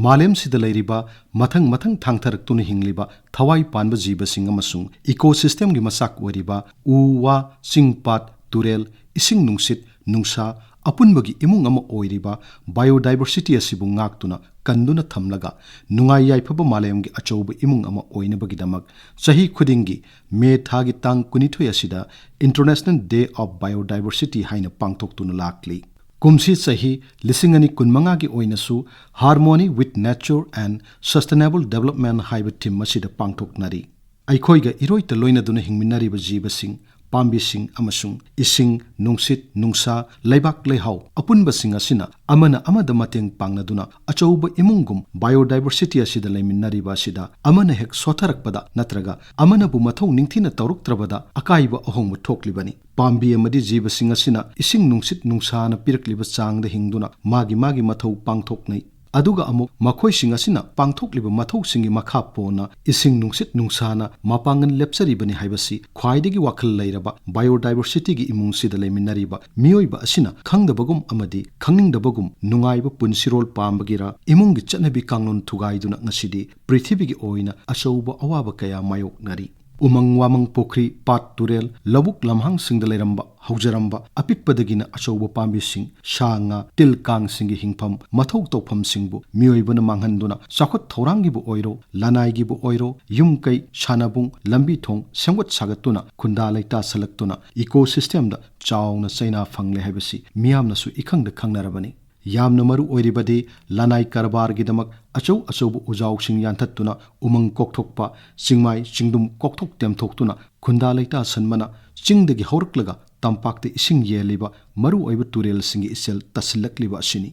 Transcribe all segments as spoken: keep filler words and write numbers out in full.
ꯃꯥꯂꯦꯝꯁꯤꯗ ꯂꯩꯔꯤꯕ ꯃꯊꯪ ꯃꯊꯪ ꯊꯥꯡꯊꯔꯛꯇꯨꯅ ꯍꯤꯡꯂꯤꯕ ꯊꯋꯥꯏ ꯄꯥꯟꯕ ꯖꯤꯕꯁꯤꯡ ꯑꯃꯁꯨꯡ ꯏꯀꯣꯁꯤꯁꯇꯦꯝꯒꯤ ꯃꯆꯥꯛ ꯑꯣꯏꯔꯤꯕ ꯎ ꯋꯥ, ꯆꯤꯡ ꯄꯥꯠ, ꯇꯨꯔꯦꯜ, ꯏꯁꯤꯡ ꯅꯨꯡꯁꯤꯠ, ꯅꯨꯡꯁꯥ, ꯑꯄꯨꯟꯕꯒꯤ ꯏꯃꯨꯡ ꯑꯃ ꯑꯣꯏꯔꯤꯕ ꯕꯥꯏꯑꯣꯗꯥꯏꯕꯔꯁꯤꯇꯤ ꯑꯁꯤꯕꯨ ꯉꯥꯛꯇꯨꯅ ꯀꯟꯗꯨꯅ ꯊꯝꯂꯒ ꯅꯨꯡꯉꯥꯏ ꯌꯥꯏꯐꯕ ꯃꯥꯂꯦꯝꯒꯤ ꯑꯆꯧꯕ ꯏꯃꯨꯡ ꯑꯃ ꯑꯣꯏꯅꯕꯒꯤꯗꯃꯛ ꯆꯍꯤ ꯈꯨꯗꯤꯡꯒꯤ ꯃꯦ ꯊꯥꯒꯤ ꯇꯥꯡ ꯀꯨꯟꯅꯤꯊꯣꯏ ꯑꯁꯤꯗ International Day of Biodiversity ꯍꯥꯏꯅ ꯄꯥꯡꯊꯣꯛꯇꯨꯅ ꯂꯥꯛꯂꯤ꯫ ꯀꯨꯝꯁꯤ ꯆꯍꯤ ꯂꯤꯁꯤꯡ ꯑꯅꯤ ꯀꯨꯟꯃꯉꯥꯒꯤ ꯑꯣꯏꯅꯁꯨ Harmony with Nature and Sustainable Development ꯍꯥꯏꯕ ꯊꯤꯝ ꯑꯁꯤꯗ ꯄꯥꯡꯊꯣꯛꯅꯔꯤ꯫ ꯑꯩꯈꯣꯏꯒ ꯏꯔꯣꯏꯇ ꯂꯣꯏꯅꯗꯨꯅ ꯍꯤꯡꯃꯤꯟꯅꯔꯤꯕ ꯖꯤꯕꯁꯤꯡ, ꯄꯥꯝꯕꯤꯁꯤꯡ ꯑꯃꯁꯨꯡ ꯏꯁꯤꯡ, ꯅꯨꯡꯁꯤꯠ, ꯅꯨꯡꯁꯥ, ꯂꯩꯕꯥꯛ ꯂꯩꯍꯥꯎ ꯑꯄꯨꯟꯕꯁꯤꯡ ꯑꯁꯤꯅ ꯑꯃꯅ ꯑꯃꯗ ꯃꯇꯦꯡ ꯄꯥꯡꯅꯗꯨꯅ ꯑꯆꯧꯕ ꯏꯃꯨꯡꯒꯨꯝ ꯕꯥꯏꯑꯣꯗꯥꯏꯕꯔꯁꯤꯇꯤ ꯑꯁꯤꯗ ꯂꯩꯃꯤꯟꯅꯔꯤꯕ ꯑꯁꯤꯗ ꯑꯃꯅ ꯍꯦꯛ ꯁꯣꯊꯔꯛꯄꯗ ꯅꯠꯇ꯭ꯔꯒ ꯑꯃꯅꯕꯨ ꯃꯊꯧ ꯅꯤꯡꯊꯤꯅ ꯇꯧꯔꯛꯇ꯭ꯔꯕꯗ ꯑꯀꯥꯏꯕ ꯑꯍꯣꯡꯕ ꯊꯣꯛꯂꯤꯕꯅꯤ꯫ ꯄꯥꯝꯕꯤ ꯑꯃꯗꯤ ꯖꯤꯕꯁꯤꯡ ꯑꯁꯤꯅ ꯏꯁꯤꯡ, ꯅꯨꯡꯁꯤꯠ, ꯅꯨꯡꯁꯥꯅ ꯄꯤꯔꯛꯂꯤꯕ ꯆꯥꯡꯗ ꯍꯤꯡꯗꯨꯅ ꯃꯥꯒꯤ ꯃꯥꯒꯤ ꯃꯊꯧ ꯄꯥꯡꯊꯣꯛꯅꯩ꯫ ꯑꯗꯨꯒ ꯑꯃꯨꯛ ꯃꯈꯣꯏꯁꯤꯡ ꯑꯁꯤꯅ ꯄꯥꯡꯊꯣꯛꯂꯤꯕ ꯃꯊꯧꯁꯤꯡꯒꯤ ꯃꯈꯥ ꯄꯣꯟꯅ ꯏꯁꯤꯡ, ꯅꯨꯡꯁꯤꯠ, ꯅꯨꯡꯁꯥꯅ ꯃꯄꯥꯡꯒꯜ ꯂꯦꯞꯆꯔꯤꯕꯅꯤ ꯍꯥꯏꯕꯁꯤ ꯈ꯭ꯋꯥꯏꯗꯒꯤ ꯋꯥꯈꯜ ꯂꯩꯔꯕ ꯕꯥꯏꯑꯣꯗꯥꯏꯕꯔꯁꯤꯇꯤꯒꯤ ꯏꯃꯨꯡꯁꯤꯗ ꯂꯩꯃꯤꯟꯅꯔꯤꯕ ꯃꯤꯑꯣꯏꯕ ꯑꯁꯤꯅ ꯈꯪꯗꯕꯒꯨꯝ ꯑꯃꯗꯤ ꯈꯪꯅꯤꯡꯗꯕꯒꯨꯝ ꯅꯨꯡꯉꯥꯏꯕ ꯄꯨꯟꯁꯤꯔꯣꯜ ꯄꯥꯝꯕꯒꯤꯔ ꯏꯃꯨꯡꯒꯤ ꯆꯠꯅꯕꯤ ꯀꯥꯡꯂꯣꯟ ꯊꯨꯒꯥꯏꯗꯨꯅ ꯉꯁꯤꯗꯤ ꯄ꯭ꯔꯤꯊꯤꯕꯤꯒꯤ ꯑꯣꯏꯅ ꯑꯆꯧꯕ ꯑꯋꯥꯕ ꯀꯌꯥ ꯃꯥꯌꯣꯛꯅꯔꯤ꯫ ꯎꯃꯪ ꯋꯥꯃꯪ, ꯄꯨꯈ꯭ꯔꯤ, ꯄꯥꯠ, ꯇꯨꯔꯦꯜ, ꯂꯧꯕꯨꯛ ꯂꯝꯍꯥꯡꯁꯤꯡꯗ ꯂꯩꯔꯝꯕ, ꯍꯧꯖꯔꯝꯕ ꯑꯄꯤꯛꯄꯗꯒꯤꯅ ꯑꯆꯧꯕ ꯄꯥꯝꯕꯤꯁꯤꯡ, ꯁꯥ ꯉꯥ, ꯇꯤꯜ ꯀꯥꯡꯁꯤꯡꯒꯤ ꯍꯤꯡꯐꯝ, ꯃꯊꯧ ꯇꯧꯐꯝꯁꯤꯡꯕꯨ ꯃꯤꯑꯣꯏꯕꯅ ꯃꯥꯡꯍꯟꯗꯨꯅ ꯆꯥꯎꯈꯠ ꯊꯧꯔꯥꯡꯒꯤꯕꯨ ꯑꯣꯏꯔꯣ, ꯂꯅꯥꯏꯒꯤꯕꯨ ꯑꯣꯏꯔꯣ, ꯌꯨꯝ ꯀꯩ, ꯁꯥꯟꯅꯕꯨꯡ, ꯂꯝꯕꯤ ꯊꯣꯡ ꯁꯦꯝꯒꯠ ꯁꯥꯒꯠꯇꯨꯅ ꯈꯨꯟꯗꯥ ꯂꯩꯇꯥ ꯁꯜꯂꯛꯇꯨꯅ ꯏꯀꯣꯁꯤꯁꯇꯦꯝꯗ ꯆꯥꯎꯅ ꯆꯩꯅꯥ ꯐꯪꯂꯦ ꯍꯥꯏꯕꯁꯤ ꯃꯤꯌꯥꯝꯅꯁꯨ ꯏꯈꯪꯗ ꯈꯪꯅꯔꯕꯅꯤ꯫ ꯌꯥꯝꯅ ꯃꯔꯨ ꯑꯣꯏꯔꯤꯕꯗꯤ ꯂꯅꯥꯏ ꯀꯔꯕꯥꯔꯒꯤꯗꯃꯛ ꯑꯆꯧ ꯑꯆꯧꯕ ꯎꯖꯥꯎꯁꯤꯡ ꯌꯥꯟꯊꯠꯇꯨꯅ ꯎꯃꯪ ꯀꯣꯛꯊꯣꯛꯄ, ꯆꯤꯡꯃꯥꯏ ꯆꯤꯡꯗꯨꯝ ꯀꯣꯛꯊꯣꯛ ꯇꯦꯝꯊꯣꯛꯇꯨꯅ ꯈꯨꯟꯗꯥ ꯂꯩꯇꯥ ꯁꯟꯕꯅ ꯆꯤꯡꯗꯒꯤ ꯍꯧꯔꯛꯂꯒ ꯇꯝꯄꯥꯛꯇ ꯏꯁꯤꯡ ꯌꯦꯜꯂꯤꯕ ꯃꯔꯨꯑꯣꯏꯕ ꯇꯨꯔꯦꯜꯁꯤꯡꯒꯤ ꯏꯆꯦꯜ ꯇꯥꯁꯤꯜꯂꯛꯂꯤꯕ ꯑꯁꯤꯅꯤ꯫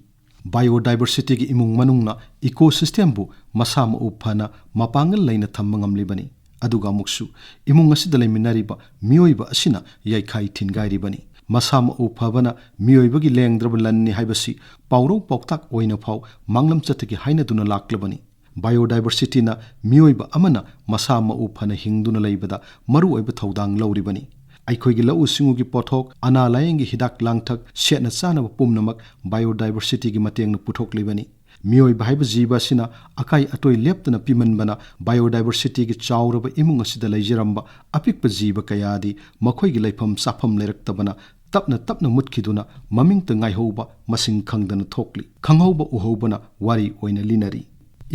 ꯕꯥꯏꯑꯣꯗꯥꯏꯕꯔꯁꯤꯇꯤꯒꯤ ꯏꯃꯨꯡ ꯃꯅꯨꯡꯅ ꯏꯀꯣꯁꯤꯁꯇꯦꯝꯕꯨ ꯃꯁꯥ ꯃꯎ ꯐꯅ ꯃꯄꯥꯡꯒꯜ ꯂꯩꯅ ꯊꯝꯕ ꯉꯝꯂꯤꯕꯅꯤ꯫ ꯑꯗꯨꯒ ꯑꯃꯨꯛꯁꯨ ꯏꯃꯨꯡ ꯑꯁꯤꯗ ꯂꯩꯃꯤꯟꯅꯔꯤꯕ ꯃꯤꯑꯣꯏꯕ ꯑꯁꯤꯅ ꯌꯩꯈꯥꯏ ꯊꯤꯟꯒꯥꯏꯔꯤꯕꯅꯤ꯫ ꯃꯁꯥ ꯃꯎ ꯐꯕꯅ ꯃꯤꯑꯣꯏꯕꯒꯤ ꯂꯦꯡꯗ꯭ꯔꯕ ꯂꯟꯅꯤ ꯍꯥꯏꯕꯁꯤ ꯄꯥꯎꯔꯧ ꯄꯥꯎꯇꯥꯛ ꯑꯣꯏꯅ ꯐꯥꯎ ꯃꯥꯡꯂꯝ ꯆꯠꯇꯒꯤ ꯍꯥꯏꯅꯗꯨꯅ ꯂꯥꯛꯂꯕꯅꯤ꯫ ꯕꯥꯏꯑꯣꯗꯥꯏꯕꯔꯁꯤꯇꯤꯅ ꯃꯤꯑꯣꯏꯕ ꯑꯃꯅ ꯃꯁꯥ ꯃꯎ ꯐꯅ ꯍꯤꯡꯗꯨꯅ ꯂꯩꯕꯗ ꯃꯔꯨꯑꯣꯏꯕ ꯊꯧꯗꯥꯡ ꯂꯧꯔꯤꯕꯅꯤ꯫ ꯑꯩꯈꯣꯏꯒꯤ ꯂꯧꯎ ꯁꯤꯡꯎꯒꯤ ꯄꯣꯠꯊꯣꯛ, ꯑꯅꯥ ꯂꯥꯌꯦꯡꯒꯤ ꯍꯤꯗꯥꯛ ꯂꯥꯡꯊꯛ, ꯁꯦꯠꯅ ꯆꯥꯅꯕ ꯄꯨꯝꯅꯃꯛ ꯕꯥꯏꯑꯣꯗꯥꯏꯕꯔꯁꯤꯇꯤꯒꯤ ꯃꯇꯦꯡꯅ ꯄꯨꯊꯣꯛꯂꯤꯕꯅꯤ꯫ ꯃꯤꯑꯣꯏꯕ ꯍꯥꯏꯕ ꯖꯤꯕ ꯑꯁꯤꯅ ꯑꯀꯥꯏ ꯑꯇꯣꯏ ꯂꯦꯞꯇꯅ ꯄꯤꯃꯟꯕꯅ biodiversityꯒꯤ ꯆꯥꯎꯔꯕ ꯏꯃꯨꯡ ꯑꯁꯤꯗ ꯂꯩꯖꯔꯝꯕ ꯑꯄꯤꯛꯄ ꯖꯤꯕ ꯀꯌꯥꯗꯤ ꯃꯈꯣꯏꯒꯤ ꯂꯩꯐꯝ ꯆꯥꯐꯝ ꯂꯩꯔꯛꯇꯕꯅ ꯇꯞꯅ ꯇꯞꯅ ꯃꯨꯠꯈꯤꯗꯨꯅ ꯃꯃꯤꯡꯇ ꯉꯥꯏꯍꯧꯕ ꯃꯁꯤꯡ ꯈꯪꯗꯅ ꯊꯣꯛꯂꯤ꯫ ꯈꯪꯍꯧꯕ ꯎꯍꯧꯕꯅ ꯋꯥꯔꯤ ꯑꯣꯏꯅ ꯂꯤꯅꯔꯤ꯫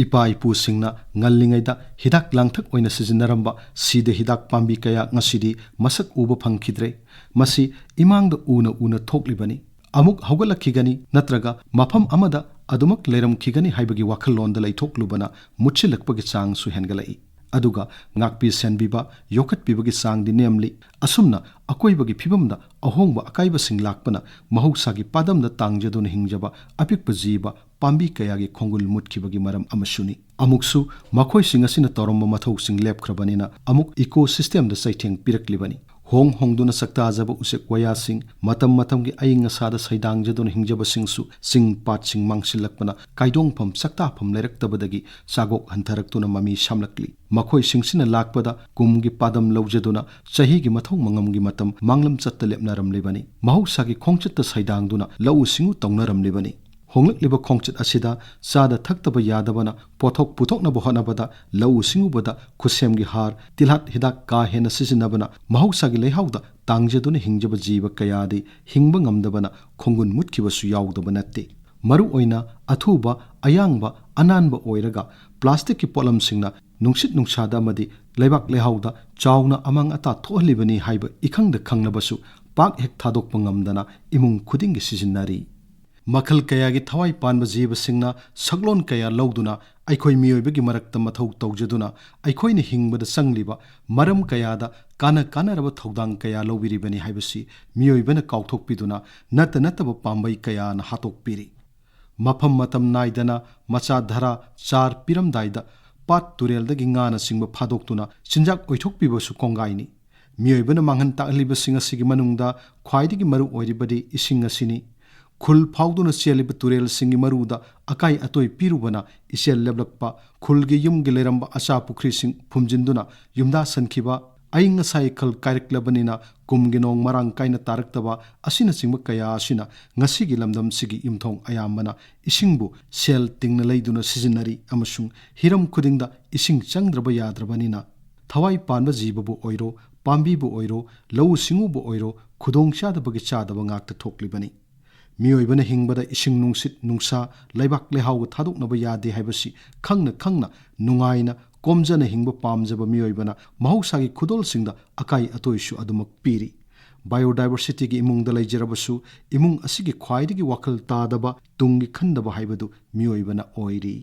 ꯏꯄꯥ ꯏꯄꯨꯁꯤꯡꯅ ꯉꯜꯂꯤꯉꯩꯗ ꯍꯤꯗꯥꯛ ꯂꯥꯡꯊꯛ ꯑꯣꯏꯅ ꯁꯤꯖꯤꯟꯅꯔꯝꯕ ꯁꯤꯗ ꯍꯤꯗꯥꯛ ꯄꯥꯝꯕꯤ ꯀꯌꯥ ꯉꯁꯤꯗꯤ ꯃꯁꯛ ꯎꯕ ꯐꯪꯈꯤꯗ꯭ꯔꯦ꯫ ꯃꯁꯤ ꯏꯃꯥꯡꯗ ꯎꯅ ꯎꯅ ꯊꯣꯛꯂꯤꯕꯅꯤ꯫ ꯑꯃꯨꯛ ꯍꯧꯒꯠꯂꯛꯈꯤꯒꯅꯤ, ꯅꯠꯇ꯭ꯔꯒ ꯃꯐꯝ ꯑꯃꯗ ꯑꯗꯨꯃꯛ ꯂꯩꯔꯝꯈꯤꯒꯅꯤ ꯍꯥꯏꯕꯒꯤ ꯋꯥꯈꯜꯂꯣꯟꯗ ꯂꯩꯊꯣꯛꯂꯨꯕꯅ ꯃꯨꯠꯁꯤꯜꯂꯛꯄꯒꯤ ꯆꯥꯡꯁꯨ ꯍꯦꯟꯒꯠꯂꯛꯏ꯫ ꯑꯗꯨꯒ ꯉꯥꯛꯄꯤ ꯁꯦꯟꯕꯤꯕ, ꯌꯣꯛꯈꯠꯄꯤꯕꯒꯤ ꯆꯥꯡꯗꯤ ꯅꯦꯝꯂꯤ꯫ ꯑꯁꯨꯝꯅ ꯑꯀꯣꯏꯕꯒꯤ ꯐꯤꯕꯝꯗ ꯑꯍꯣꯡꯕ ꯑꯀꯥꯏꯕꯁꯤꯡ ꯂꯥꯛꯄꯅ ꯃꯍꯧꯁꯥꯒꯤ ꯄꯥꯗꯝꯗ ꯇꯥꯡꯖꯗꯨꯅ ꯍꯤꯡꯖꯕ ꯑꯄꯤꯛꯄ ꯖꯤꯕ ꯄꯥꯝꯕꯤ ꯀꯌꯥꯒꯤ ꯈꯣꯡꯒꯨꯜ ꯃꯨꯠꯈꯤꯕꯒꯤ ꯃꯔꯝ ꯑꯃꯁꯨꯅꯤ꯫ ꯑꯃꯨꯛꯁꯨ ꯃꯈꯣꯏꯁꯤꯡ ꯑꯁꯤꯅ ꯇꯧꯔꯝꯕ ꯃꯊꯧꯁꯤꯡ ꯂꯦꯞꯈ꯭ꯔꯕꯅꯤꯅ ꯑꯃꯨꯛ ecosystemꯗ ꯆꯩꯊꯦꯡ ꯄꯤꯔꯛꯂꯤꯕꯅꯤ꯫ ꯍꯣꯡ ꯍꯣꯡꯗꯨꯅ ꯁꯛꯇꯥꯖꯕ ꯎꯆꯦꯛ ꯋꯥꯌꯥꯁꯤꯡ, ꯃꯇꯝ ꯃꯇꯝꯒꯤ ꯑꯏꯪ ꯑꯁꯥꯗ ꯁꯩꯗꯥꯡꯖꯗꯨꯅ ꯍꯤꯡꯖꯕꯁꯤꯡꯁꯨ ꯆꯤꯡ ꯄꯥꯠꯁꯤꯡ ꯃꯥꯡꯁꯤꯜꯂꯛꯄꯅ ꯀꯥꯏꯗꯣꯡꯐꯝ ꯁꯛꯇꯥꯐꯝ ꯂꯩꯔꯛꯇꯕꯗꯒꯤ ꯆꯥꯒꯣꯛ ꯍꯟꯊꯔꯛꯇꯨꯅ ꯃꯃꯤ ꯁꯥꯝꯂꯛꯂꯤ꯫ ꯃꯈꯣꯏꯁꯤꯡꯁꯤꯅ ꯂꯥꯛꯄꯗ ꯀꯨꯝꯒꯤ ꯄꯥꯗꯝ ꯂꯧꯖꯗꯨꯅ ꯆꯍꯤꯒꯤ ꯃꯊꯧ ꯃꯉꯝꯒꯤ ꯃꯇꯝ ꯃꯥꯡꯂꯝ ꯆꯠꯇ ꯂꯦꯞꯅꯔꯝꯂꯤꯕꯅꯤ꯫ ꯃꯍꯧꯁꯥꯒꯤ ꯈꯣꯡꯆꯠꯇ ꯁꯩꯗꯥꯡꯗꯨꯅ ꯂꯧꯎ ꯁꯤꯡꯎ ꯇꯧꯅꯔꯝꯂꯤꯕꯅꯤ꯫ ꯍꯣꯡꯂꯛꯂꯤꯕ ꯈꯣꯡꯆꯠ ꯑꯁꯤꯗ ꯆꯥꯗ ꯊꯛꯇꯕ ꯌꯥꯗꯕꯅ ꯄꯣꯠꯊꯣꯛ ꯄꯨꯊꯣꯛꯅꯕ ꯍꯣꯠꯅꯕꯗ ꯂꯧꯎ ꯁꯤꯡꯎꯕꯗ ꯈꯨꯠꯁꯦꯝꯒꯤ ꯍꯥꯔ, ꯇꯤꯜꯍꯥꯠ ꯍꯤꯗꯥꯛ ꯀꯥ ꯍꯦꯟꯅ ꯁꯤꯖꯤꯟꯅꯕꯅ ꯃꯍꯧꯁꯥꯒꯤ ꯂꯩꯍꯥꯎꯗ ꯇꯥꯡꯖꯗꯨꯅ ꯍꯤꯡꯖꯕ ꯖꯤꯕ ꯀꯌꯥꯗꯤ ꯍꯤꯡꯕ ꯉꯝꯗꯕꯅ ꯈꯣꯡꯒꯨꯟ ꯃꯨꯠꯈꯤꯕꯁꯨ ꯌꯥꯎꯗꯕ ꯅꯠꯇꯦ꯫ ꯃꯔꯨꯑꯣꯏꯅ ꯑꯊꯨꯕ, ꯑꯌꯥꯡꯕ, ꯑꯅꯥꯟꯕ ꯑꯣꯏꯔꯒ plasticꯀꯤ ꯄꯣꯠꯂꯝꯁꯤꯡꯅ ꯅꯨꯡꯁꯤꯠ ꯅꯨꯡꯁꯥꯗ ꯑꯃꯗꯤ ꯂꯩꯕꯥꯛ ꯂꯩꯍꯥꯎꯗ ꯆꯥꯎꯅ ꯑꯃꯥꯡ ꯑꯇꯥ ꯊꯣꯛꯍꯜꯂꯤꯕꯅꯤ ꯍꯥꯏꯕ ꯏꯈꯪꯗ ꯈꯪꯂꯕꯁꯨ ꯄꯥꯛ ꯍꯦꯛ ꯊꯥꯗꯣꯛꯄ ꯉꯝꯗꯅ ꯏꯃꯨꯡ ꯈꯨꯗꯤꯡꯒꯤ ꯁꯤꯖꯤꯟꯅꯔꯤ꯫ ꯃꯈꯜ ꯀꯌꯥꯒꯤ ꯊꯋꯥꯏ ꯄꯥꯟꯕ ꯖꯤꯕꯁꯤꯡꯅ ꯁꯛꯂꯣꯟ ꯀꯌꯥ ꯂꯧꯗꯨꯅ ꯑꯩꯈꯣꯏ ꯃꯤꯑꯣꯏꯕꯒꯤ ꯃꯔꯛꯇ ꯃꯊꯧ ꯇꯧꯖꯗꯨꯅ ꯑꯩꯈꯣꯏꯅ ꯍꯤꯡꯕꯗ ꯆꯪꯂꯤꯕ ꯃꯔꯝ ꯀꯌꯥꯗ ꯀꯥꯟꯅ ꯀꯥꯟꯅꯔꯕ ꯊꯧꯗꯥꯡ ꯀꯌꯥ ꯂꯧꯕꯤꯔꯤꯕꯅꯤ ꯍꯥꯏꯕꯁꯤ ꯃꯤꯑꯣꯏꯕꯅ ꯀꯥꯎꯊꯣꯛꯄꯤꯗꯨꯅ ꯅꯠꯇ ꯅꯠꯇꯕ ꯄꯥꯝꯕꯩ ꯀꯌꯥꯅ ꯍꯥꯠꯇꯣꯛꯄꯤꯔꯤ꯫ ꯃꯐꯝ ꯃꯇꯝ ꯅꯥꯏꯗꯅ ꯃꯆꯥ ꯙꯔꯥ ꯆꯥꯔ ꯄꯤꯔꯝꯗꯥꯏꯗ ꯄꯥꯠ ꯇꯨꯔꯦꯜꯗꯒꯤ ꯉꯥꯅꯆꯤꯡꯕ ꯐꯥꯗꯣꯛꯇꯨꯅ ꯆꯤꯟꯖꯥꯛ ꯑꯣꯏꯊꯣꯛꯄꯤꯕꯁꯨ ꯀꯣꯡꯒꯥꯏꯅꯤ꯫ ꯃꯤꯑꯣꯏꯕꯅ ꯃꯥꯡꯍꯟ ꯇꯥꯛꯍꯜꯂꯤꯕꯁꯤꯡ ꯑꯁꯤꯒꯤ ꯃꯅꯨꯡꯗ ꯈ꯭ꯋꯥꯏꯗꯒꯤ ꯃꯔꯨ ꯑꯣꯏꯔꯤꯕꯗꯤ ꯏꯁꯤꯡ ꯑꯁꯤꯅꯤ꯫ ꯈꯨꯜ ꯐꯥꯎꯗꯨꯅ ꯆꯦꯜꯂꯤꯕ ꯇꯨꯔꯦꯜꯁꯤꯡꯒꯤ ꯃꯔꯨꯗ ꯑꯀꯥꯏ ꯑꯇꯣꯏ ꯄꯤꯔꯨꯕꯅ ꯏꯆꯦꯜ ꯂꯦꯞꯂꯛꯄ, ꯈꯨꯜꯒꯤ ꯌꯨꯝꯒꯤ ꯂꯩꯔꯝꯕ ꯑꯆꯥ ꯄꯨꯈ꯭ꯔꯤꯁꯤꯡ ꯐꯨꯝꯖꯤꯟꯗꯨꯅ ꯌꯨꯝꯗꯥ ꯁꯟꯈꯤꯕ, ꯑꯏꯪ ꯑꯁꯥ ꯏꯈꯜ ꯀꯥꯏꯔꯛꯂꯕꯅꯤꯅ ꯀꯨꯝꯒꯤ ꯅꯣꯡ ꯃꯔꯥꯡ ꯀꯥꯏꯅ ꯇꯥꯔꯛꯇꯕ ꯑꯁꯤꯅꯆꯤꯡꯕ ꯀꯌꯥ ꯑꯁꯤꯅ ꯉꯁꯤꯒꯤ ꯂꯝꯗꯝꯁꯤꯒꯤ ꯌꯨꯝꯊꯣꯡ ꯑꯌꯥꯝꯕꯅ ꯏꯁꯤꯡꯕꯨ ꯁꯦꯜ ꯇꯤꯡꯅ ꯂꯩꯗꯨꯅ ꯁꯤꯖꯤꯟꯅꯔꯤ ꯑꯃꯁꯨꯡ ꯍꯤꯔꯝ ꯈꯨꯗꯤꯡꯗ ꯏꯁꯤꯡ ꯆꯪꯗ꯭ꯔꯕ ꯌꯥꯗ꯭ꯔꯕꯅꯤꯅ ꯊꯋꯥꯏ ꯄꯥꯟꯕ ꯖꯤꯕꯕꯨ ꯑꯣꯏꯔꯣ, ꯄꯥꯝꯕꯤꯕꯨ ꯑꯣꯏꯔꯣ, ꯂꯧꯎ ꯁꯤꯡꯎꯕꯨ ꯑꯣꯏꯔꯣ, ꯈꯨꯗꯣꯡ ꯆꯥꯗꯕꯒꯤ ꯆꯥꯗꯕ ꯉꯥꯛꯇ ꯊꯣꯛꯂꯤꯕꯅꯤ꯫ ꯃꯤꯑꯣꯏꯕꯅ ꯍꯤꯡꯕꯗ ꯏꯁꯤꯡ ꯅꯨꯡꯁꯤꯠ ꯅꯨꯡꯁꯥ ꯂꯩꯕꯥꯛ ꯂꯩꯍꯥꯎꯒ ꯊꯥꯗꯣꯛꯅꯕ ꯌꯥꯗꯦ ꯍꯥꯏꯕꯁꯤ ꯈꯪꯅ ꯈꯪꯅ ꯅꯨꯡꯉꯥꯏꯅ ꯀꯣꯝꯖꯅ ꯍꯤꯡꯕ ꯄꯥꯝꯖꯕ ꯃꯤꯑꯣꯏꯕꯅ ꯃꯍꯧꯁꯥꯒꯤ ꯈꯨꯗꯣꯜꯁꯤꯡꯗ ꯑꯀꯥꯏ ꯑꯇꯣꯏꯁꯨ ꯑꯗꯨꯃꯛ ꯄꯤꯔꯤ꯫ ꯕꯥꯏꯑꯣꯗꯥꯏꯕꯔꯁꯤꯇꯤꯒꯤ ꯏꯃꯨꯡꯗ ꯂꯩꯖꯔꯕꯁꯨ ꯏꯃꯨꯡ ꯑꯁꯤꯒꯤ ꯈ꯭ꯋꯥꯏꯗꯒꯤ ꯋꯥꯈꯜ ꯇꯥꯗꯕ ꯇꯨꯡꯒꯤ ꯈꯟꯗꯕ ꯍꯥꯏꯕꯗꯨ ꯃꯤꯑꯣꯏꯕꯅ ꯑꯣꯏꯔꯤ꯫